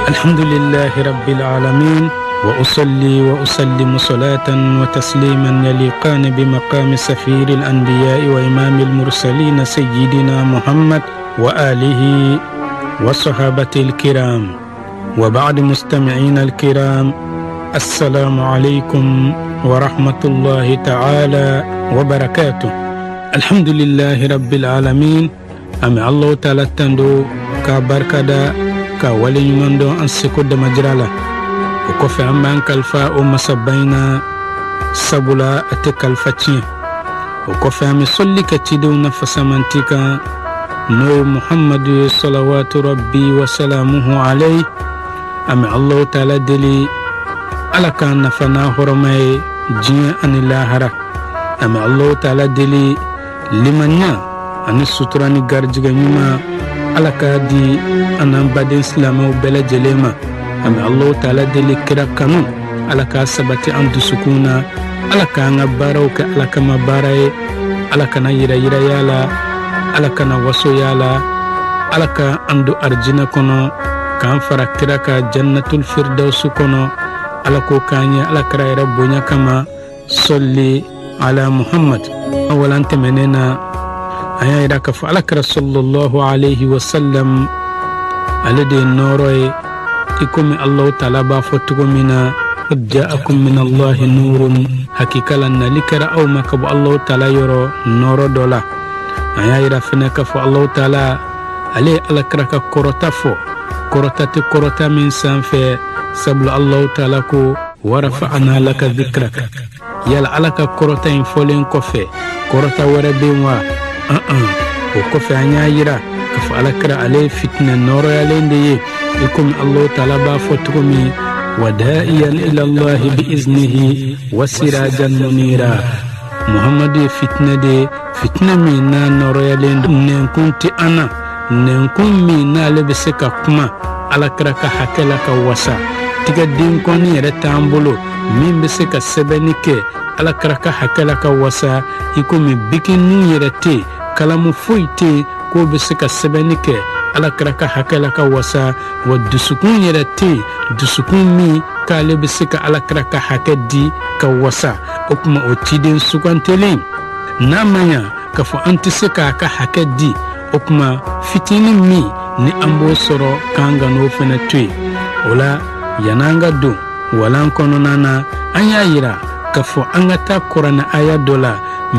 الحمد لله رب العالمين، وأصلي وأسلم صلاة وتسليما يليقان بمقام سفير الأنبياء وإمام المرسلين سيدنا محمد وآله وصحابته الكرام. وبعد، مستمعين الكرام، السلام عليكم ورحمة الله تعالى وبركاته. الحمد لله رب العالمين. An bɛ Allahu Taala tando k'a barikada ka waleɲuman dɔn an seko damajira la. O kɔfɛ, an b'an kalifa o masaba in na, sabula a tɛ kalifa tiɲɛ. O kɔfɛ, an bɛ sɔli kɛ cidenw na fasamanti kan, n'o ye Muhamadu ye, salawatu rabbi wa salamuhu alayhi. An bɛ Allahu Taala deli, Ala k'an nafa n'a hɔrɔma ye diɲɛ ani lahara. An bɛ Allahu Taala deli, limaniya ani sutura ni garijɛgɛ ɲuman, Ala k'a di an n'an baden silamɛw bɛɛ lajɛlen ma. An bɛ Allahu Taala deli, kira kanu, Ala k'a sabati an dusukun na. Ala k'an ka baaraw kɛ Ala kama baara ye. Ala kana yira yiraya la, Ala kana wasoya la. Ala ka an don arijinɛ kɔnɔ, k'an fara kira ka jannatul firdausu kɔnɔ. Ala k'o k'an ye Ala kira yɛrɛ bonya kama. Sɔli ala Muhammad. Walan tɛmɛnen na, an y'a yira k'a fɔ ala kira sallallahu alayhi wa sallam, ale de ye nɔɔrɔ ye, i komi Allahu Taala b'a fɔ cogo min na: qad ja'akum min Allahi nurun. Hakika la, nali kɛra aw ma ka bɔ Allahu Taala yɔrɔ, nɔɔrɔ dɔ la. An y'a yira fɛnɛ k'a fɔ Allahu Taala, ale ye alakira ka kɔrɔta fɔ, kɔrɔta tɛ kɔrɔta min sanfɛ, sabula Allahu Taala ko: warafa'ana laka dhikrak. Yala Ala ka kɔrɔta in fɔlen kɔfɛ, kɔrɔta wɛrɛ bɛ yen wa? An o kɔfɛ, an y'a yira k'a fɔ alakira, ale ye fitinɛ nɔrɔyalen de ye, i komi Allahu Taala b'a fɔ cogo min: wada'iyan ila Allahi bi iznihi wa sirajan munira. Muhamadu ye fitinɛ de ye, fitinɛ min n'a nɔrɔyalen. Nɛnkun tɛ an na, nɛnkun min n'ale bɛ se ka kuma alakira ka hakɛ la ka wasa. Tigɛdenkɔni yɛrɛ t'an bolo min bɛ se ka sɛbɛnni kɛ alakira ka hakɛ la ka wasa, i komi biki nun yɛrɛ tɛ yen, kalamu foyi tɛ yen k'o bɛ se ka sɛbɛnni kɛ alakira ka hakɛ la ka wasa. Wa dusukun yɛrɛ tɛ yen, dusukun min k'ale bɛ se ka alakira ka hakɛ di ka wasa. O tuma, o ciden sugantelen n'a ma ɲa k'a fɔ an tɛ se k'a ka hakɛ di, o tuma fitinin min ni an b'o sɔrɔ, k'an ka n'o fɛnɛ to yen. O la, yann'an ka don walan kɔnɔna na, an y'a yira k'a fɔ an ka taa kuranɛ aya dɔ la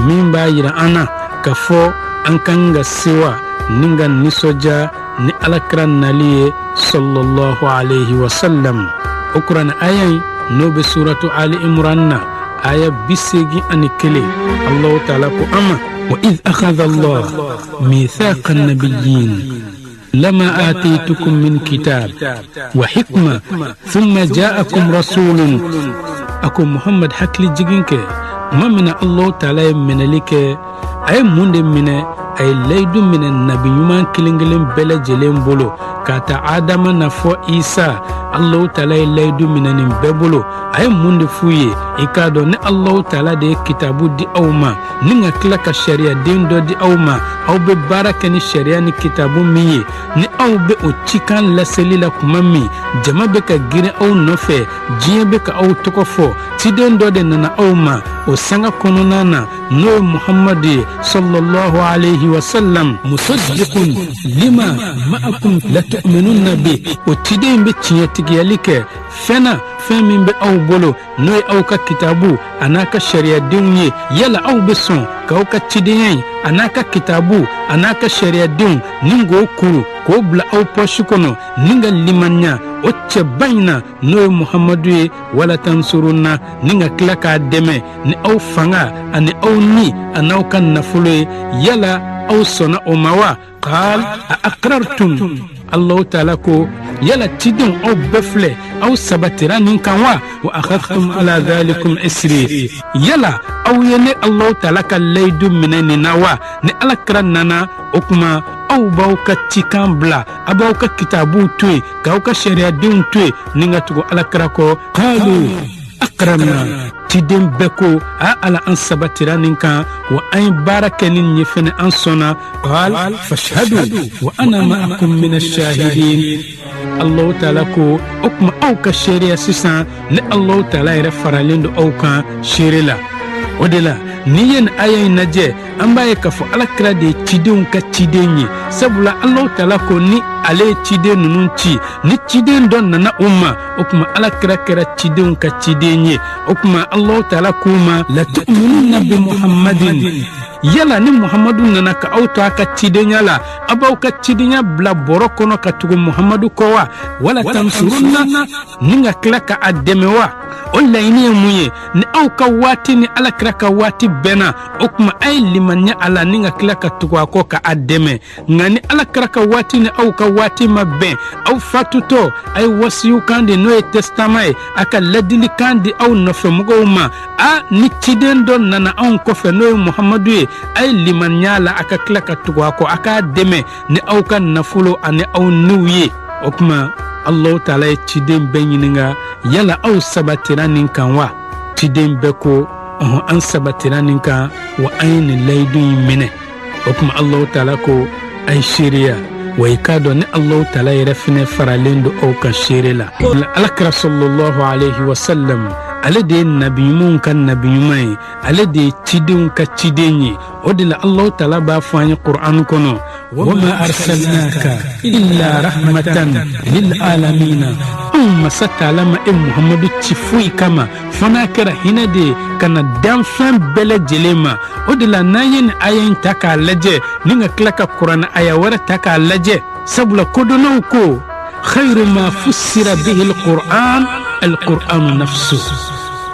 min b'a yira an na k'a fɔ an kan ka sewa ni ka nisɔndiya ni alakira nali ye, sallallahu alayhi wa sallam. O kuranɛ aya in, n'o bɛ suratu Ali Imran na, aya 81, Allahu Taala ko an ma: wa idh akhadha Allah mithaqa an-nabiyyin lama ataytukum min kitab wa hikma thumma ja'akum rasulun. A ko Muhammad, hakili jigin kɛ tuma min na Allahu Taala ye minɛli kɛ. A ye mun de minɛ? A ye layidu minɛ nabi ɲuman kelen kelen bɛɛ lajɛlen bolo, k'a ta Adama na fɔ Isa. Allahu Taala ye layidu minɛ nin bɛɛ bolo. A ye mun de f'u ye? I k'a dɔn ni Allahu Taala de ye kitabu di aw ma, ni ka tila ka sariyaden dɔ di aw ma, aw bɛ baara kɛ ni sariya ni kitabu min ye, ni aw bɛ o cikan laseli la kuma min, jama bɛ ka girin aw nɔfɛ, diɲɛ bɛ ka aw tɔgɔ fɔ, ciden dɔ de nana aw ma o sanga kɔnɔna na, n'o ye Muhamadu ye, sallallahu alayhi wa sallam, musaddiqun lima ma'akum latu'minunna bi. O ciden bɛ tiɲɛtigiyali kɛ fɛn na, fɛn min bɛ aw bolo, n'o ye aw ka kitabu a n'a ka sariyadenw ye. Yala aw bɛ sɔn k'aw ka cidenya in a n'a ka kitabu a n'a ka sariyadenw ni k'o kuru k'o bila aw pɔsi kɔnɔ, ni ka limaniya o cɛba in na, n'o ye Muhamadu ye, wala tansurunna, ni ka tila k'a dɛmɛ ni aw fanga ani aw ni a n'aw ka nafolo ye? Yala aw sɔnna o ma wa? Qal a aqrartum. Allahu Taala ko: yala cidenw, aw bɛɛ filɛ, aw sabatira nin kan wa? Wa akhadtum ala dhalikum isri. Yala aw ye ne Allahu Taala ka layidu minɛ nin na wa? Ni ala kira nana, o kuma aw b'aw ka cikan bila, a b'aw ka kitabuw to yen, k'aw ka sariyadenw to yen, ni ka tugu ala kira kɔ. Qalu. Aqrarna, ciden bɛɛ ko a Ala, an sabatira nin kan, wa an ye baara kɛ ni nin ye fɛnɛ, an sɔnna. Qal fashhadu wa ana ma'akum min ash-shahidin. Allahu taala ko o tuma aw ka seereya sisan, ni Allahu taala yɛrɛ faralen don aw kan seere la. O de la n'i ye nin aya in lajɛ, an b'a ye k'a fɔ Ala kira de ye cidenw ka ciden ye, sabula Allahu taala ko ni ale ye ciden ninnu ci, ni ciden dɔ nana u ma, o tuma Ala kira kɛra cidenw ka ciden ye. O tuma Allahu taala k'u ma latu'minunna bi Muhammadin, yala ni Muhammadu nana ka aw to a ka cidenya la, aw b'aw ka cidenya bila bɔrɔ kɔnɔ ka tugu Muhammadu kɔ wa? Wala tansurunna, ni ka tila ka a dɛmɛ wa? O laɲini ye mun ye? Ni aw ka waati ni Ala kira ka waati bɛnna, o tuma a ye limaniya a la ni ka tila ka tugu a kɔ ka a dɛmɛ. Nka ni Ala kira ka waati ni aw ka waati ma bɛn, aw fatutɔ a ye wasiyu kan di, n'o ye testament ye, a ka ladilikan di aw nɔfɛmɔgɔw ma: a ni ciden dɔ nana anw kɔfɛ, n'o ye Muhamadu ye, a ye limaniya la, a ka tila ka tugu a kɔ, a k'a dɛmɛ ni aw ka nafolo ani aw niw ye. O tuma Allahu taala ye ciden bɛɛ ɲininka: yala aw sabatira nin kan wa? Ciden bɛɛ ko ɔhɔn, an sabatira nin kan, wa an ye nin layidu in minɛ. O tuma Allahu taala ko a ye seereya, wa i k'a dɔn ni Allahu taala yɛrɛ fɛnɛ faralen don aw ka seere la. Ala kira sallallahu alayhi wa sallam, ale de ye nabi ɲumanw ka nabi ɲuman ye, ale de ye cidenw ka ciden ye. O de la Allahu taala b'a fɔ an ye Qur'an kɔnɔ: wama arsalnaka illa rahmatan lil alamina. Anw masa taala ma e Muhamadu ci foyi kama fo n'a kɛra hinɛ de ye ka na danfɛn bɛɛ lajɛlen ma. O de la n'an ye nin aya in ta k'a lajɛ, ni ka tila ka kuranɛ aya wɛrɛ ta k'a lajɛ, sabula kodɔnnaw ko khayru ma fussira bihi alquran alquranu nafsu,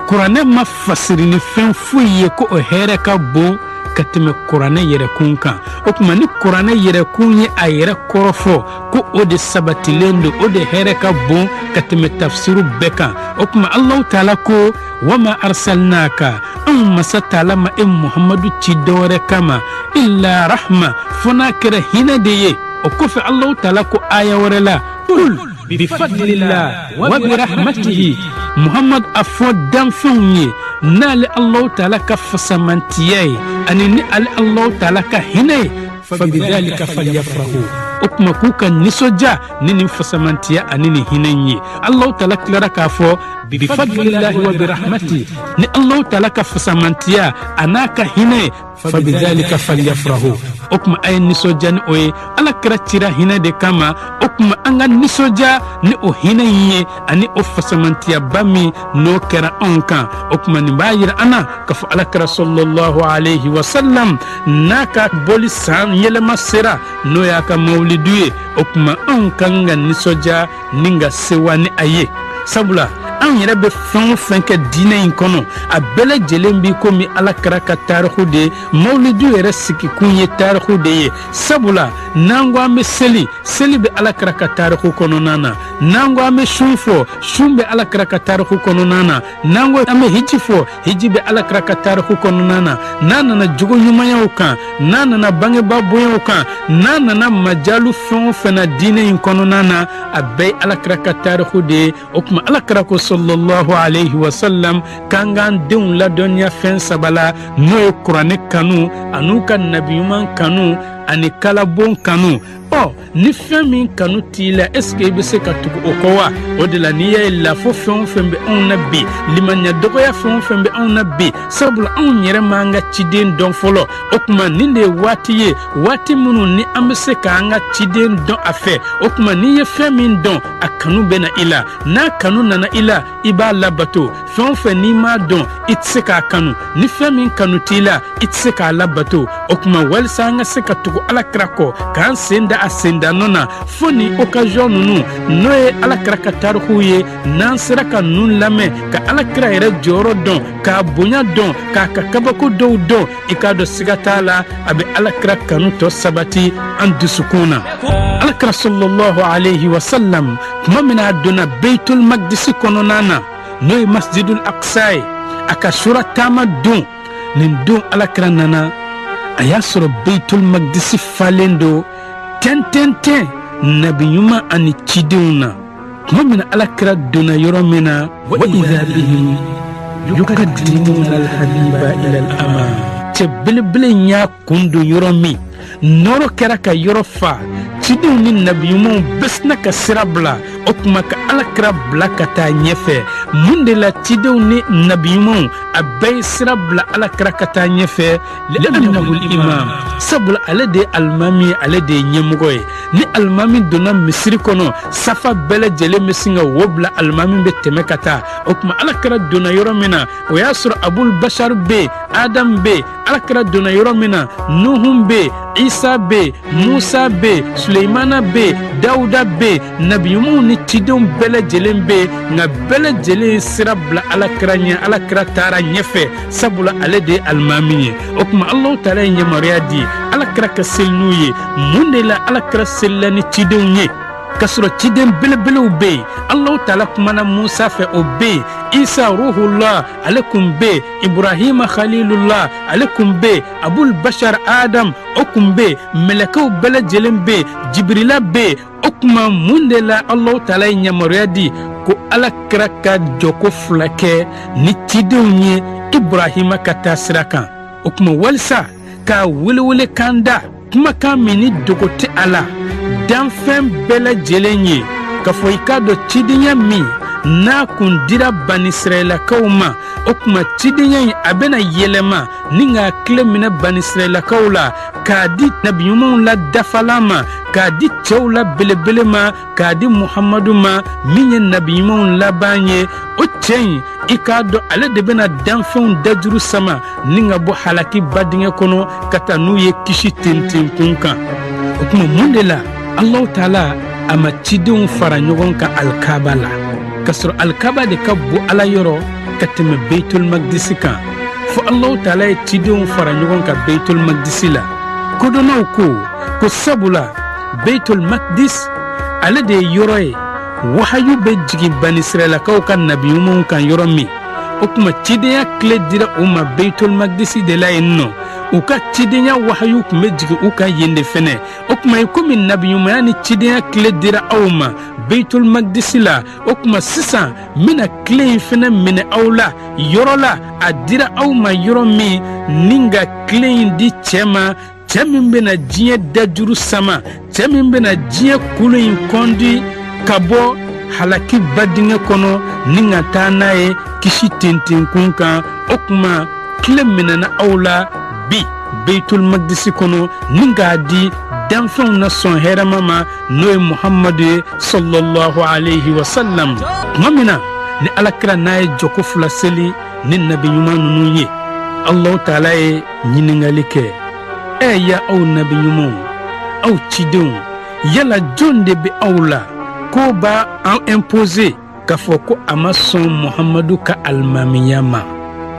kuranɛ ma fasiri ni fɛn foyi ye ko o hɛrɛ ka bon ka tɛmɛ kuranɛ yɛrɛkun kan. O tuma ni kuranɛ yɛrɛkun ye a yɛrɛ kɔrɔfɔ ko o de sabatilen don, o de hɛrɛ ka bon ka tɛmɛ tafsiru bɛɛ kan. O tuma Allahu taala ko wama arsalnaka, anw masa taala ma e Muhamadu ci dɔwɛrɛ kama illa rahma, fo n'a kɛra hinɛ de ye. O kɔfɛ Allahu taala ko aya wɛrɛ la: qul bifadlillah wa birahmatihi. Muhammad, a fɔ danfɛnw ye n'ale Allahu taala ka fasamantiya ye ani ni ale Allahu taala ka hinɛ ye, fabidhalika falyafrahu. O tuma k'u ka nisɔndiya ni nin fasamantiya ani nin hinɛ in ye. Allahu taala tilara k'a fɔ bifadlillahi wa birahmatihi, ni Allahu taala ka fasamantiya a n'a ka hinɛ ye, fabidhalika falyafrahu. O tuma a ye nisɔndiya ni o ye. Ala kira cira hinɛ de kama, o tuma an ka nisɔndiya ni o hinɛ in ye ani o fasamantiyaba min n'o kɛra anw kan. O tuma nin b'a yira an na k'a fɔ ala kira sallallahu alayhi wa sallam n'a ka bɔli san yɛlɛma sera, n'o y'a ka mawulidu ye, o tuma anw kan ka nisɔndiya ni ka sewa ni a ye, sabula anw yɛrɛ bɛ fɛn o fɛn kɛ diinɛ in kɔnɔ, a bɛɛ lajɛlen b'i komi ala kira ka tariku de ye. Mawulidu yɛrɛ sigikun ye tariku de ye, sabula n'an ko an bɛ seli, seli bɛ ala kira ka tariku kɔnɔna na. N'an ko an bɛ sun fɔ, sun bɛ ala kira ka tariku kɔnɔna na. N'an ko an bɛ hiji fɔ, hiji bɛ ala kira ka tariku kɔnɔna na. N'a nana jogo ɲumanyaw kan, n'a nana bangebaa bonyaw kan, n'a nana majalu fɛn o fɛn na diinɛ in kɔnɔna na, a bɛɛ ye ala kira ka tariku de ye. O tuma ala kira ko sallallahu alayhi wa sallam k'an k'an denw ladɔnniya fɛn saba la, n'o ye kuranɛ kanu an'u ka nabi ɲuman kanu ani kalabon kanu. Ɔ ni fɛn min kanu t'i la, est ce que i bɛ se ka tugu o kɔ wa? O de la n'i y'a ye lafo fɛn o fɛn bɛ anw na bi, limaniya dɔgɔya fɛn o fɛn bɛ anw na bi, sabula anw yɛrɛ m'an ka ciden dɔn fɔlɔ. O tuma nin de ye waati ye, waati minnu ni an bɛ se k'an ka ciden dɔn a fɛ. O tuma n'i ye fɛn min dɔn, a kanu bɛ na i la. N'a kanu nana i la, i b'a labato. Fɛn o fɛn n'i m'a dɔn, i tɛ se k'a kanu. Ni fɛn min kanu t'i la, i tɛ se k'a labato. O tuma walisa an ka se ka tugu ala kira kɔ, k'an sen da a sendanɔ na, fo ni occasion ninnu, n'o ye ala kira ka tarikuw ye, n'an sera ka ninnu lamɛn, ka ala kira yɛrɛ jɔyɔrɔ dɔn, k'a bonya dɔn, k'a ka kabako dɔw dɔn, i k'a dɔn siga t'a la, a bɛ ala kira kanu tɔ sabati an dusukun na. Ala kira sallallahu alayhi wa sallam, tuma min a donna Beitul Magdisi kɔnɔna na, n'o ye Masjidul Aqsa ye, a ka sura taama don, nin don ala kira nana, a y'a sɔrɔ Beitul Magdisi falen don tɛntɛntɛn nabi ɲuman ani cidenw na. Tuma min na Alakira donna yɔrɔ min na, wa idha bihim yuqaddimuna alhabiba ila al-amam, cɛ belebele in y'a kun don yɔrɔ min, nɔɔrɔ kɛra ka yɔrɔ fa. Cidenw ni nabiɲumanw bɛɛ sinna ka sira bila. O tuma ka Alakira bila ka taa ɲɛfɛ. Mun de la cidenw ni nabiɲumanw a bɛɛ ye sira bila Alakira ka taa ɲɛfɛ? Li'annahu al-imam, sabula ale de ye alimami ye, ale de ye ɲɛmɔgɔ ye. Ni alimami donna misiri kɔnɔ, safa bɛɛ lajɛlen bɛ sin ka wo bila, alimami bɛ tɛmɛ ka taa. O tuma Alakira donna yɔrɔ min na, o y'a sɔrɔ Abul Bashar bɛ yen, Adam bɛ yen. Alakira donna yɔrɔ min na, Nuhun bɛ yen, Isa bɛ yen, Musa bɛ yen, Suleimana bɛ yen, Dawuda bɛ yen, nabiɲumanw ni cidenw bɛɛ lajɛlen bɛ yen. Nka bɛɛ lajɛlen ye sira bila Alakira ɲɛ, Alakira taara ɲɛfɛ, sabula ale de ye alimami ye. O tuma Alahu taala ye yamaruya di Alakira ka seli n'u ye. Mun de la Alakira selila ni cidenw ye k'a sɔrɔ ciden belebelew bɛ yen? Alahu taala kumana Musa fɛ, o bɛ yen. Isa ruhullah, ale kun bɛ yen. Ibrahima khalilullah, ale kun bɛ yen. Abul Bashar Adam, o kun bɛ yen. Mɛlɛkɛw bɛɛ lajɛlen bɛ yen, Jibirila bɛ yen. O tuma mun de la Alahu taala ye yamaruya di ko Alakira ka jɔko fila kɛ ni cidenw ye Ibrahima ka taa sira kan? O tuma walisa k'a welewelekan da, kumakan min ni dogo tɛ a la danfɛn bɛɛ lajɛlen ye, k'a fɔ i k'a dɔn cidenya min n'a kun dira banisirayilakaw ma, o tuma cidenya in a bɛna yɛlɛma ni k'a tile minɛ banisirayilakaw la, k'a di nabiɲumanw la dafalan ma, k'a di cɛw la belebele ma, k'a di Muhamadu ma min ye nabiɲumanw laban ye. O cɛ in, i k'a dɔn ale de bɛna danfɛnw dajuru sama ni ka bɔ halaki badingɛ kɔnɔ ka taa n'u ye kisi tentenkun kan. O tuma mun de la Alahu taala a ma cidenw fara ɲɔgɔn kan alikaba la, k'a sɔrɔ alikaba de ka bon Ala yɔrɔ ka tɛmɛ Beitul Makdisi kan? Fo Alahu taala ye cidenw fara ɲɔgɔn kan Beitul Makdisi la. Kodɔnnaw ko sabula Beitul Makdis ale de ye yɔrɔ ye wahayu bɛ jigin banisirayilakaw ka nabiɲumanw kan yɔrɔ min. O tuma cidenya tile dira u ma Beitul Makdisi de la yen nɔ. U ka cidenya wahayu tun bɛ jigin u kan yen de fɛnɛ. O tuma i komi nabiɲumanya ni cidenya tile dira aw ma Beitul Makdisi la, o tuma sisan n bɛna tile in fɛnɛ minɛ aw la yɔrɔ la a dira aw ma yɔrɔ min, ni ka tile in di cɛ ma, cɛ min bɛna diɲɛ dajuru sama, cɛ min bɛna diɲɛ kulu in kɔndi ka bɔ halaki badingɛ kɔnɔ ni ka taa n'a ye kisi tentenkun kan. O tuma tile minɛna aw la bi Beitul Makdisi kɔnɔ ni k'a di danfɛnw na sɔn hɛrɛma ma, n'o ye Muhamadu ye sallallahu alayhi wa sallam. Tuma min na ni Alakira n'a ye jɔko fila seli ni nabi ɲuman ninnu ye, Alahu taala ye ɲininkali kɛ: ɛ ya aw nabi ɲumanw, aw cidenw, yala jɔn de bɛ aw la k'o b'a an imposer k'a fɔ ko a ma sɔn Muhamadu ka alimamiya ma?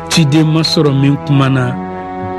Ciden ma sɔrɔ min kumana,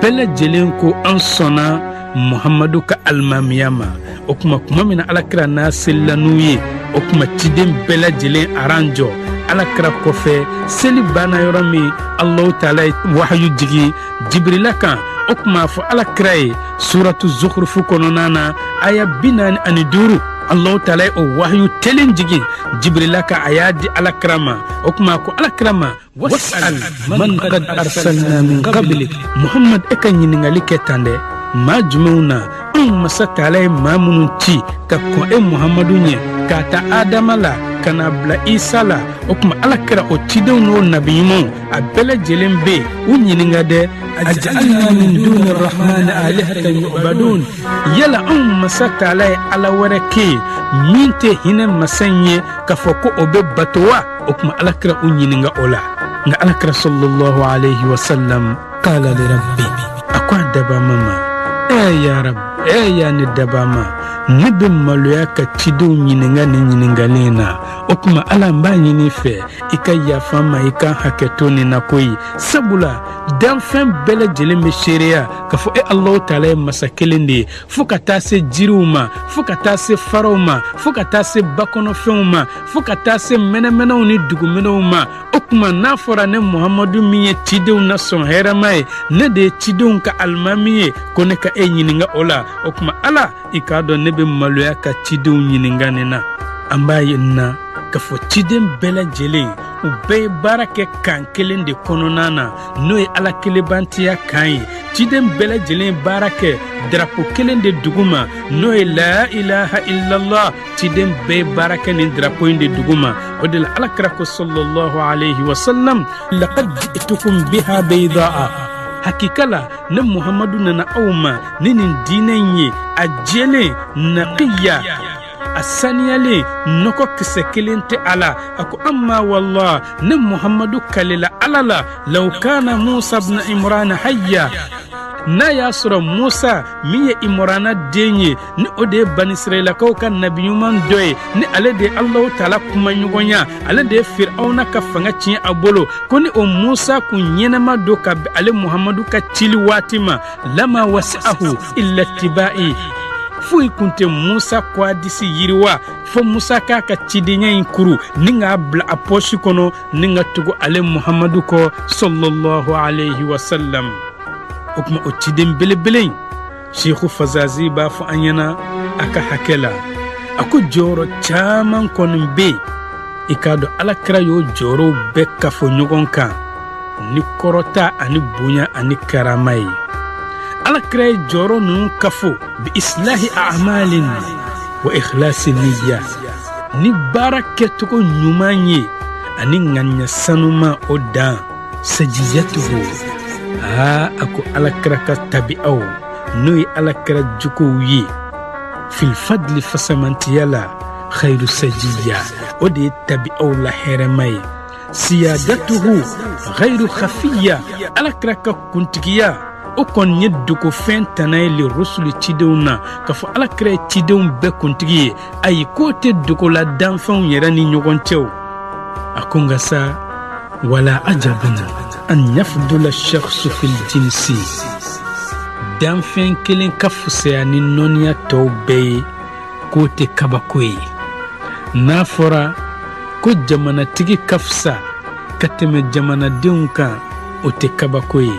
bɛɛ lajɛlen ko an sɔnna Muhamadu ka alimamiya ma. O tuma tuma min na Alakira n'a selila n'u ye, o tuma ciden bɛɛ lajɛlen aran jɔ Alakira kɔfɛ. Seli banna yɔrɔ min, Alahu taala ye wahayu jigin Jibirila kan. O tuma a fɔ Alakira ye suratu Zukurufu kɔnɔna na, aya 45, Alahu taala ye o wahayu telen jigin Jibirila kan, a y'a di Alakira ma. O tuma a ko Alakira ma: was'al man qad arsalna min qablik. Muhammad, e ka ɲininkali kɛ tan dɛ, maa jumɛnw na anw masa taala ye maa minnu ci ka kɔn e Muhammadu ɲɛ, k'a ta Adama la ka n'a bila Isa la. O tuma Ala kɛra o cidenw n'o nabiɲumanw a bɛɛ lajɛlen bɛ yen, u ɲininka dɛ: aj'alna min duni rahmani alihatan yu'badun, yala anw masa taala ye Ala wɛrɛ kɛ yen min tɛ hinɛ masa in ye, k'a fɔ ko o bɛ bato wa? O tuma Ala kɛra u ɲininka o la. Nka Ala kɛra sallallahu alayhi wa sallam qala li rabbi, a ko a dabama ma: ɛ ya rab, ɛ ya ne dabama, ne bɛ maloya ka cidenw ɲininka nin ɲininkali in na. O tuma Ala, n b'a ɲini fɛ i ka yafa n ma, i ka hakɛ to nin na koyi, sabula danfɛn bɛɛ lajɛlen bɛ seereya k'a fɔ e Alahu taala ye masa kelen de ye, fo ka taa se jiriw ma, fo ka taa se faraw ma, fo ka taa se bakɔnɔfɛnw ma, fo ka taa se mɛnɛmɛnɛw ni dugumɛnɛw ma. O tuma n'a fɔra ne Muhamadu min ye cidenw na sɔn hɛrɛma ye, ne de ye cidenw ka alimami ye, ko ne ka e ɲininka o la. O tuma Ala, i k'a dɔn ne bɛ maloya ka cidenw ɲininka nin na. An b'a ye nin na K'a fɔ ciden bɛɛ lajɛlen, u bɛɛ ye baara kɛ kan kelen de kɔnɔna na, n'o ye Ala kelenbantiya kan ye. Ciden bɛɛ lajɛlen ye baara kɛ darapo kelen de duguma, n'o ye la ilaha illallah. Ciden bɛɛ ye baara kɛ nin darapo in de duguma. O de la Ala kira ko sallallahu alayhi wa sallam, laqad ji'tukum biha baydaa, hakika la ne Muhamadu nana aw ma ni nin diinɛ in ye, a jɛlen, naqiya, a saniyalen, nɔgɔ kisɛ kelen tɛ a la. A ko amma wallah, ne Muhamadu kalela Ala la, law kana Musa ibn Imran hayya, n'a y'a sɔrɔ Musa min ye Imrana den ye, ni o de ye Banisirayilakaw ka nabi ɲuman dɔ ye, ni ale de ye Alahu taala kumaɲɔgɔnya, ale de ye Firawuna ka fanga tiɲɛ a bolo, ko ni o Musa kun ɲɛnama don ka bɛn ale Muhamadu ka cili waati ma, lama wasi'ahu illa tiba'i, foyi kun tɛ Musa kwadisi yiriwa fo Musa k'a ka cidenya in kuru ni k'a bila a pɔsi kɔnɔ ni ka tugu ale Muhamadu kɔ sallallahu alayhi wa sallam. O tuma o ciden belebele in, Seku Fazazi b'a fɔ an ɲɛna a ka hakɛ la, a ko jɔyɔrɔ caman kɔni bɛ yen, i k'a dɔn Ala kira y'o jɔyɔrɔw bɛɛ kafo ɲɔgɔn kan ni kɔrɔta ani bonya ani karama ye. Ala kira ye jɔyɔrɔ ninnu kafo bi islahi a'malin wa ikhlasi niyya, ni baara kɛcogo ɲuman ye ani ŋaniya sanuma o dan sajiyatuhu. Aa, a ko Ala kira ka tabi'aw, n'o ye Ala kira juguw ye, fil fadli fasamantiya la, khayru sajiya, o de ye tabi'aw la hɛrɛma ye. Siyadatuhu ghayru khafiya, Ala kira ka kuntigiya o kɔni ye dogofɛn tana ye le rusuli cidenw na, k'a fɔ Ala kira ye cidenw bɛɛ kuntigi ye, ayi, k'o tɛ dogola danfɛnw yɛrɛ ni ɲɔgɔn cɛw. A ko nka sa, wala ajabun an yafdula shakhsu fil jinsi, danfɛn kelen ka fusaya ni nɔniya tɔw bɛɛ ye, k'o tɛ kabako ye. N'a fɔra ko jamanatigi ka fisa ka tɛmɛ jamanadenw kan, o tɛ kabako ye.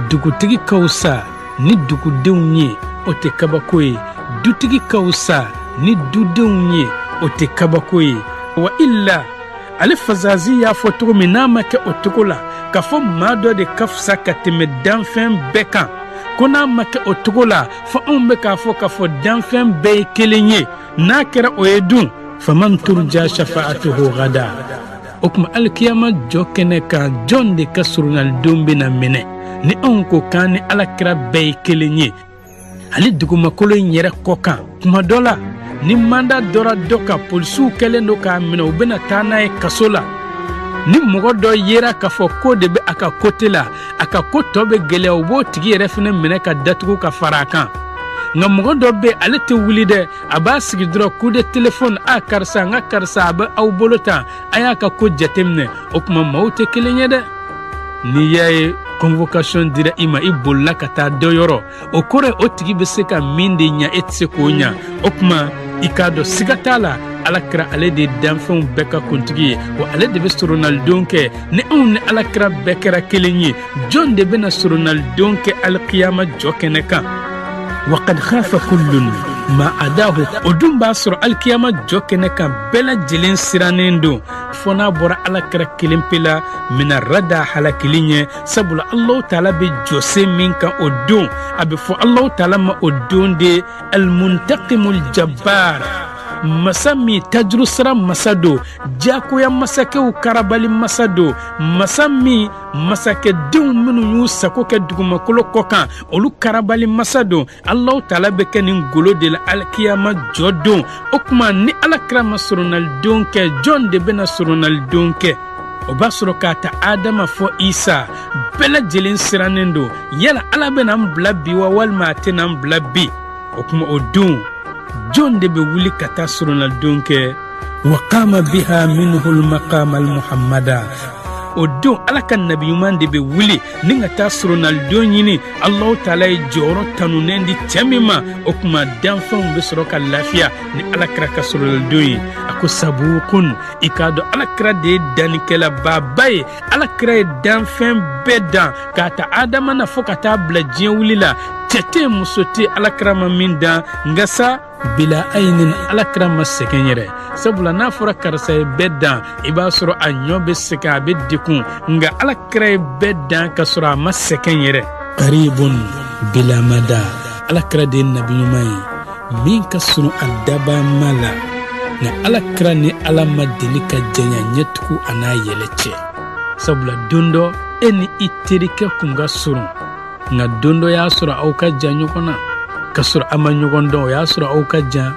Dugutigi ka fisa ni dugudenw ye, o tɛ kabako ye. Dutigi ka fisa ni dudenw ye, o tɛ kabako ye. Wa illa, ale Fazazi y'a fɔ cogo min, n'a ma kɛ o cogo la, k'a fɔ maa dɔ de ka fisa ka tɛmɛ danfɛn bɛɛ kan, ko n'a ma kɛ o cogo la, fo anw bɛ k'a fɔ k'a fɔ danfɛn bɛɛ ye kelen ye. N'a kɛra o ye dun, faman turja shafa'atuhu gada, o tuma alikiyama jɔ kɛnɛ kan, jɔn de ka surunalidon bɛna minɛ ni anw ko k'an ni Ala kira bɛɛ ye kelen ye? Ale dugumakolo in yɛrɛ kɔ kan, tuma dɔ la ni manda dɔra dɔ kan, polisiw kɛlen don k'a minɛ, u bɛna taa n'a ye kaso la, ni mɔgɔ dɔ yera k'a fɔ ko de bɛ a ka kote la, a ka ko tɔ bɛ gɛlɛya, u b'o tigi yɛrɛ fana minɛ ka datugu ka fara a kan. Nka mɔgɔ dɔ bɛ, ale tɛ wuli dɛ, a b'a sigi dɔrɔn, coup de téléphone, a karisa, n ka karisa, a bɛ aw bolo tan, a y'a ka ko jateminɛ. O tuma maaw tɛ kelen ye dɛ. N'i y'a ye convocation dira i ma, i bolila ka taa dɔ yɔrɔ, o kɔrɔ ye o tigi bɛ se ka min de ɲa, e tɛ se k'o ɲa. O tuma i k'a dɔn siga t'a la, Ala kira ale de ye danfɛnw bɛɛ ka kuntigi ye, wa ale de bɛ soronalidon kɛ. Ni anw ni Ala kira bɛɛ kɛra kelen ye, jɔn de bɛna soronalidon kɛ alikiyama jɔ kɛnɛ kan? Waqad khafa kullun ma adahu, o dun b'a sɔrɔ alikiyama jɔ kɛnɛ kan bɛɛ lajɛlen sirannen don, fo n'a bɔra Ala kira kelen pe la mina rada halakili ɲɛ. Sabula Alahu taala bɛ jɔsen min kan o don, a bɛ fɔ Alahu taala ma o don de almuntaqimul jabbar, masa min tajuru sara masa don, diyagoya masakɛw karabali masa don, masa min masakɛdenw minnu y'u sago kɛ dugumakolo kɔ kan, olu karabali masa don. Alahu taala bɛ kɛ nin golo de la alikiyama jɔ don. O tuma ni Ala kira ma soronalidon kɛ, jɔn de bɛna soronalidon kɛ? O b'a sɔrɔ k'a ta Adama fɔ Isa, bɛɛ lajɛlen sirannen don. Yala Ala bɛna an bila bi wa, walima a tɛna an bila bi? O tuma o don, jɔn de bɛ wuli ka taa soronalidon kɛ? Wa qama biha minhu almaqama almuhammada, o don Ala ka nabi ɲuman de bɛ wuli ni ka taa soronalidon ɲini. Alahu taala ye jɔyɔrɔ tanunen di cɛ min ma, o tuma danfɛnw bɛ sɔrɔ ka lafiya ni Ala kira ka soronalidon ye. A ko sabukun, i k'a dɔn Ala kira de ye dannikɛlabaaba ye. Ala kira ye danfɛn bɛɛ dan k'a ta Adama na fo ka taa bila diɲɛ wuli la, cɛ tɛ yen, muso tɛ, Ala kira ma min dan. Nka sa Bila ayinin, Alakira ma sɛgɛn yɛrɛ, sabula n'a fɔra karisa ye bɛɛ dan, i b'a sɔrɔ a ɲɔ bɛ sɛgɛn, a bɛ degun. Nka Alakira ye bɛɛ dan ka sɔrɔ a ma sɛgɛn yɛrɛ. Karibun bila mada, Alakira de ye nabi ɲuman ye min ka surun a dabama la. Nka Alakira ni Ala ma deli ka janya ɲɛtugu a n'a yɛlɛ cɛ, sabula don dɔ e ni i terikɛ kun ka surun, nka don dɔ y'a sɔrɔ aw ka jan ɲɔgɔn na ka sɔrɔ a ma ɲɔgɔn dɔn. O y'a sɔrɔ aw ka jan,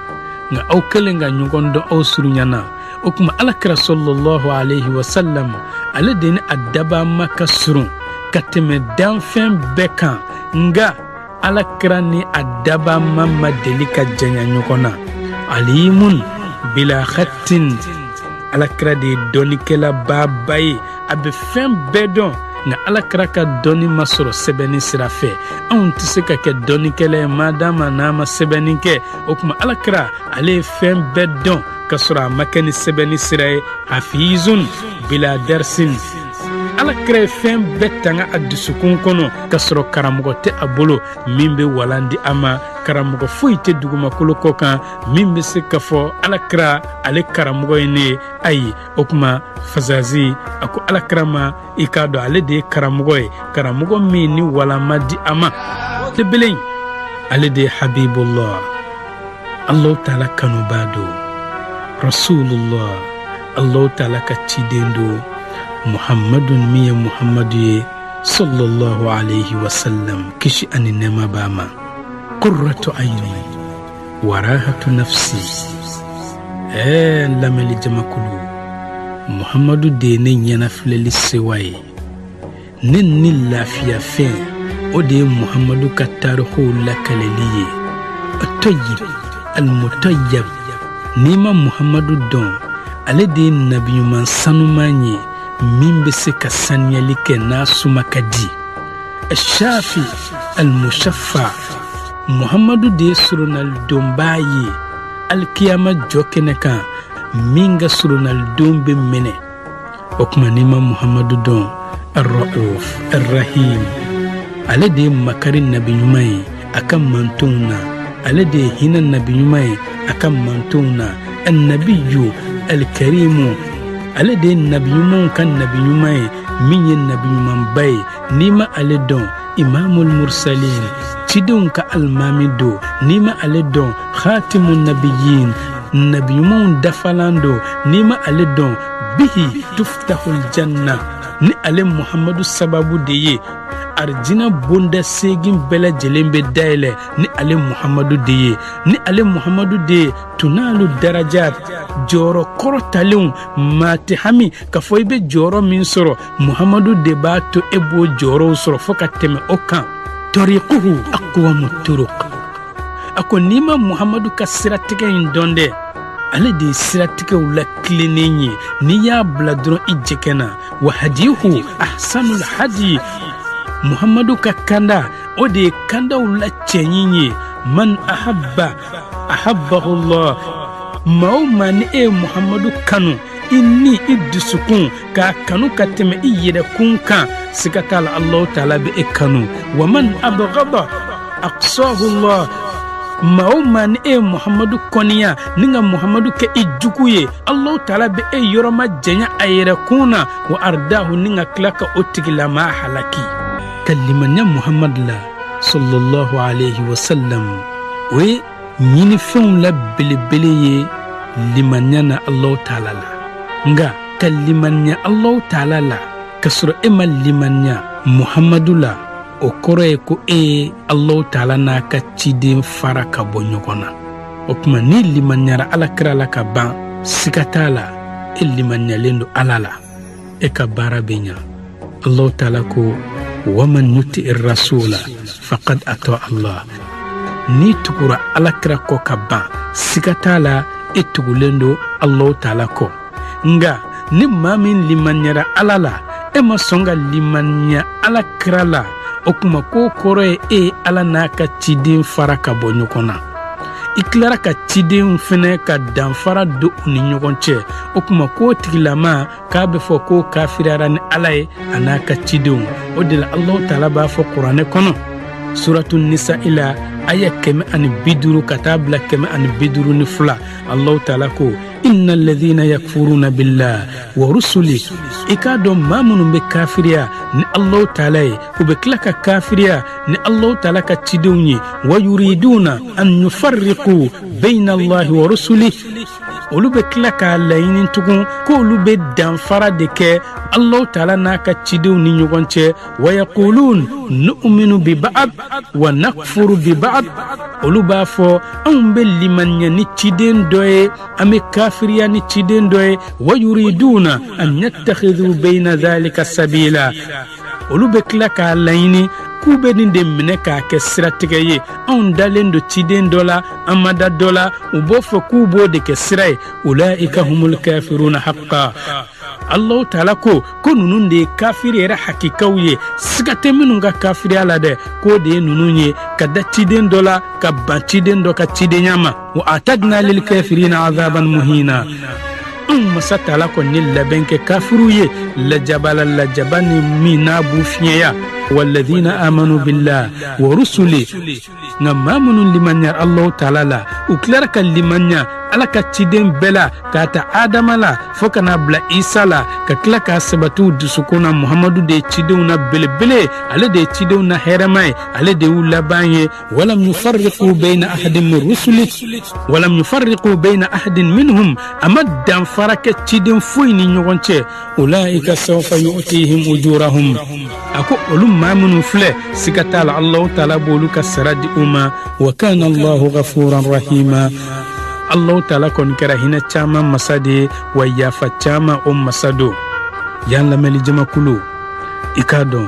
nka aw kɛlen ka ɲɔgɔn dɔn, aw surunyana. O tuma Alakira sallallahu alaihi wasallam, ale de ni a dabama ka surun ka tɛmɛ danfɛn bɛɛ kan. Nka Alakira ni a dabama ma deli ka janya ɲɔgɔn na. Alimun bila khatin, Alakira de ye dɔnnikɛla baaba ye, a bɛ fɛn bɛɛ dɔn. Nka Alakira ka dɔnni ma sɔrɔ sɛbɛnni sira fɛ. Anw tɛ se ka kɛ dɔnnikɛla ye madama n'a ma sɛbɛnni kɛ. O tuma Alakira, ale ye fɛn bɛɛ dɔn ka sɔrɔ a ma kɛ ni sɛbɛnni sira ye. Hafizun bila darsin, Alakira ye fɛn bɛɛ tanga a dusukun kɔnɔ ka sɔrɔ karamɔgɔ tɛ a bolo min bɛ walan di a ma. Karamɔgɔ foyi tɛ dugumakolo kɔ kan min bɛ se k'a fɔ Alakira ale karamɔgɔ ye ne ye. Ayi. O tuma Fazazi a ko Alakira ma, i k'a dɔn ale de ye karamɔgɔ ye, karamɔgɔ min ni walan ma di a ma. Tebelen, ale de ye Habibullah, Allahu Taala kanubaa don, Rasulullah, Allahu Taala ka ciden don, Muhammadun min ye Muhammadu ye sallallahu alaihi wasallam, kisi ani nɛɛma b'a ma. Qurratu ayni warahatu nafsi. Ɛɛ, lamɛnli jamakulu, Muhammadu de ye ne ɲɛnafilɛli sewa ye, ne ni lafiya fɛn, o de ye Muhammadu ka tarikuw lakaleli ye. Atɔyib almutayyab, n'i ma Muhammadu dɔn, ale de ye nabiɲuman sanuman ye min bɛ se ka saniyali kɛ n'a suma ka di. Shafi almushaffa, Muhammadu de ye soronalidonbaa ye alikiyama jɔ kɛnɛ kan min ka soronalidon bɛ minɛ. O tuma n'i ma Muhammadu dɔn, Arrauf Arrahim, ale de ye makari nabi ɲuman ye a ka mantonw na, ale de ye hinɛ nabi ɲuman ye a ka mantonw na. Annabiyu alkarimu, ale de ye nabi ɲumanw ka nabi ɲuman ye min ye nabi ɲumanba ye. N'i ma ale dɔn, Imamul Mursalin, cidenw ka alimami don. N'i ma ale dɔn, Khatimu Nabiyin, nabi ɲumanw dafalan don. N'i ma ale dɔn, bihi tuftahul janna, ni ale Muhammadu sababu de ye arijina bonda 8 bɛɛ lajɛlen bɛ dayɛlɛ, ni ale Muhammadu de ye, ni ale Muhammadu de ye tunalu darajat, jɔyɔrɔ kɔrɔtalenw. Maa tɛ hami k'a fɔ i bɛ jɔyɔrɔ min sɔrɔ, Muhammadu de b'a to e b'o jɔyɔrɔw sɔrɔ fo ka tɛmɛ o kan. Tariquhu aqwamu turuq, a ko n'i ma Muhammadu ka siratigɛ in dɔn dɛ, ale de ye siratigɛw la tilennen ye, n'i y'a bila dɔrɔn i jɛkɛna. Wa hadihu ahsanul hadi, Muhammadu ka kanda, o de ye kandaw la cɛɲi ye. Man ahabba ahabbahullah, maa o maa ni e ye Muhammadu kanu i ni i dusukun k'a kanu ka tɛmɛ i yɛrɛkun kan, siga t'a la Allahu Taala bɛ e kanu. Wa man abghada aqsahullah, maa o maa ni e ye Muhammadu kɔniya ni ka Muhammadu kɛ i jugu ye, Allahu Taala bɛ e yɔrɔ ma janya a yɛrɛkun na, wa ardahu, ni ka tila ka o tigilamaa halaki. Ka limaniya Muhammadu la sallallahu alaihi wasallam, o ye ɲinifɛnw la belebele ye limaniya na Allahu Taala la. Nka ka limaniya Allahu Taala la ka sɔrɔ e ma limaniya Muhammadu la, o kɔrɔ ye ko e ye Allahu Taala n'a ka ciden fara ka bɔ ɲɔgɔn na. O tuma n'i limaniyara Ala kira la ka ban, siga t'a la e limaniyalen don Ala la, e ka baara bɛ ɲa. Allahu Taala ko waman yuti rasula faqad ata Allah, n'i tugura Ala kira kɔ ka ban, siga t'a la e tugulen don Allahu Taala kɔ. Nka ni maa min limaniyara Ala la, e ma sɔn ka limaniya Ala kira la, o tuma k'o kɔrɔ ye e ye Ala n'a ka ciden fara ka bɔ ɲɔgɔn na. I tilara ka cidenw fɛnɛ ka danfara don u ni ɲɔgɔn cɛ. O tuma k'o tigilama k'a bɛ fɔ k'o kafiriyara ni Ala ye a n'a ka cidenw. O de la Allahu Taala b'a fɔ kuranɛ kɔnɔ suratu Nisa la Aya 150 ka taa bila 152. Allahu taala ko inna alladhina yakfuruna billah wa rusuli, i k'a dɔn maa minnu bɛ kafiriya ni Allahu taala ye, u bɛ tila ka kafiriya ni Allahu taala ka cidenw ye, wa yuriduna an yufarriqu bayna Allahi wa rusuli, olu bɛ tila k'a laɲini tugun k'olu bɛ danfara de kɛ Allahu taala n'a ka cidenw ni ɲɔgɔn cɛ, wa yaqulun nu'minu bi ba'd wa nakfuru bi ba'd, olu b'a fɔ anw bɛ limaniya ni ciden dɔ ye, an bɛ kafiriya ni ciden dɔ ye, wa yuriduna an yattakhidhu bayna dhalika sabila, olu bɛ tila k'a laɲini k'u bɛ nin de minɛ k'a kɛ siratigɛ ye, anw dalen don ciden dɔ la, an ma da dɔ la, u b'o fɔ k'u b'o de kɛ sira ye, ulaika humul kafiruna haqqa. Allahu taala ko ninnu de ye kafiri yɛrɛ hakikaw ye, siga tɛ minnu ka kafiriya la dɛ, k'o de ye ninnu ye ka da ciden dɔ la ka ban ciden dɔ ka cidenya ma, wa atadna lil kafirina azaban muhina. Anw masa taala kɔni ye labɛn kɛ kafiriw ye lajaba la, lajaba ni min n'a b'u fiɲɛya, walladhina amanu billah wa rusuli, nka maa minnu limaniya Allahu taala la, u tilara ka limaniya Ala ka ciden bɛɛ la, k'a ta Adama la fo ka n'a bila Isa la, ka tila k'a sabati u dusukun na Muhamadu de ye cidenw na belebele, ale de ye cidenw na hɛrɛma ye, ale de y'u laban ye, walam yufarriqu bayna ahadin min rusuli, walam yufarriqu bayna ahadin minhum, a ma danfara kɛ ciden foyi ni ɲɔgɔn cɛ, ulaika sawfa yu'tihim ujurahum, a ko olu maa minnu filɛ siga t'a la Allahu taala b'olu ka sara di u ma, wa kana Allahu ghafuran rahima. Allahu taala kɔni kɛra hinɛ caman masa de ye, wa yafa caman o masa don. Yan lamɛnni jamakulu, i k'a dɔn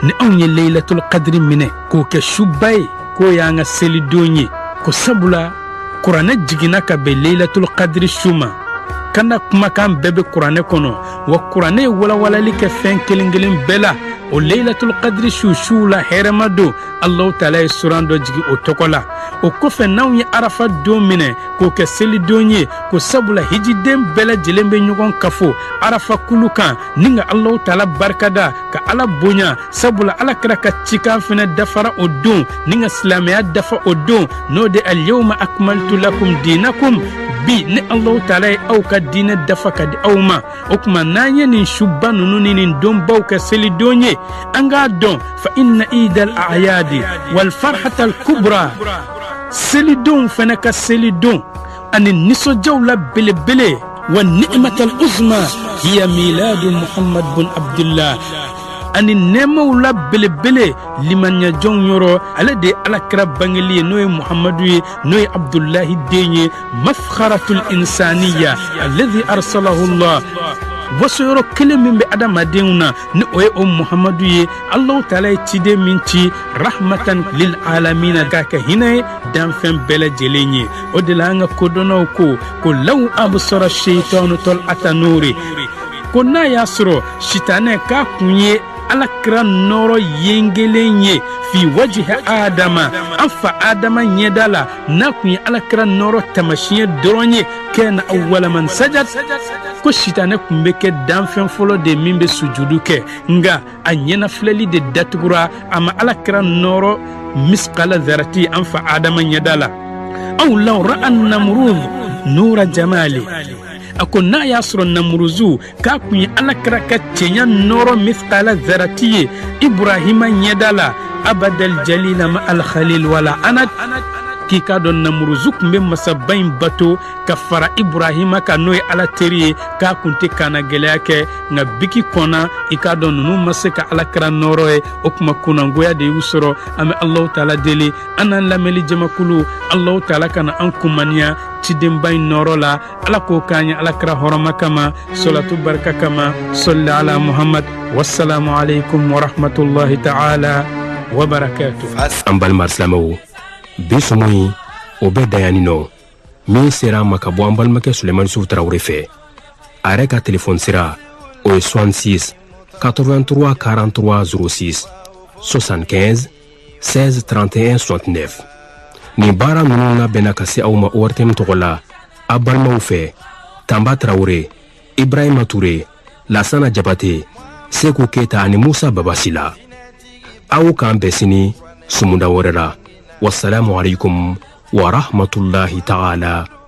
ni anw ye Laylatul Qadri minɛ k'o kɛ suba ye, k'o y'an ka selidon ye, ko sabula kuranɛ jiginna ka bɛn Laylatul Qadri su ma, kana kumakan bɛɛ bɛ kuranɛ kɔnɔ, wa kuranɛ ye walawalali kɛ fɛn kelen kelen bɛɛ la, o Laylatul Qadri su suw la hɛrɛma don. Allahu taala ye suran dɔ jigin o tɔgɔ la. O kɔfɛ n'anw ye Arafa don minɛ k'o kɛ selidon ye, ko sabula hijiden bɛɛ lajɛlen bɛ ɲɔgɔn kafo Arafa kulu kan ni ka Allahu taala barikada ka Ala bonya, sabula Ala kɛra ka cikan fɛnɛ dafara o don ni ka silamɛya dafa o don, n'o de al-yawma akmaltu lakum dinakum, bi ni Allahu taala ye aw ka diinɛ dafa ka di aw ma. O tuma n'an ye nin suba ninnu ni nin donbaw kɛ selidon ye, an k'a dɔn fa inna idal a'yadi wal farhatal kubra, selidenw fɛnɛ ka selidon ani nisɔndiyaw la belebele, wa ni'matal uzma hiya miladu Muhammad bun Abdullah, ani nɛɛmaw la belebele limaniyajɔnw yɔrɔ, ale de ye Alakira bangeli ye, n'o ye Muhammadu ye, n'o ye Abdullahi den ye, mafkharatul insaniya alladhi arsalahu Allah, wasoyɔrɔ kelen min bɛ adamadenw na ni o ye o Muhammadu ye, Allahu taala ye ciden min ci rahmatan lil alamina, k'a kɛ hinɛ ye danfɛn bɛɛ lajɛlen ye. O de la an ka kodɔnnaw ko law absara shaytanu tal'ata nuri, ko n'a y'a sɔrɔ sitanɛ k'a kun ye Alakira nɔɔrɔ yengelen ye fi wajhi Adama, an fa Adama ɲɛda la, n'a kun ye Alakira nɔɔrɔ taamasiyɛn dɔrɔn ye, kana awwala man sajad, ko sitanɛ kun bɛ kɛ danfɛn fɔlɔ de min bɛ sujudu kɛ, nka a ɲɛnafilɛli de datugura, a ma Alakira nɔɔrɔ miskala zarati an fa Adama ɲɛda la. Aw law ra'a namrud nura jamali, a ko n'a y'a sɔrɔ namuruzu k'a kun ye Alakira ka cɛɲa nɔɔrɔ miskala zarati ye Ibrahima ɲɛda la, abadal jalila ma alkhalil wala anad, k'i k'a dɔn namuruzu kun bɛ masaba in bato ka fara Ibrahima kan, n'o ye Ala teri ye, k'a kun tɛ kanna gɛlɛya kɛ, nka biki kɔnna, i k'a dɔn ninnu ma se ka Alakira nɔɔrɔ ye, o tuma kunnangoya de y'u sɔrɔ. An bɛ Allahu taala deli, an n'an lamɛnli jamakulu, Allahu taala kana an kunmaniya cidenba in nɔɔrɔ la, Ala k'o k'an ye Alakira hɔrɔma kama, salatu barika kama, sɔli ala Muhammad, wassalamu alaikum wa rahmatullahi ta'ala wa barakatuh. An balima silamɛw, bi sɔmɔ in o bɛ dan yanni nɔ, min sera an ma ka bɔ an balimakɛ Sulemani Sufu Tarawele fɛ, a yɛrɛ ka telefɔni sira o ye 66 83 43 06 75 16 31 69. Nin baara ninnu labɛnna ka se aw ma ORTM tɔgɔ la, a balimaw fɛ, Tanba Tarawele, Ibrahima Ture, Lasana Jabate, Seku Keta ani Musa Babasila. Aw k'an bɛn sini sumunda wɛrɛ la. Wasalamu alaikum wa rahmatullahi ta'ala.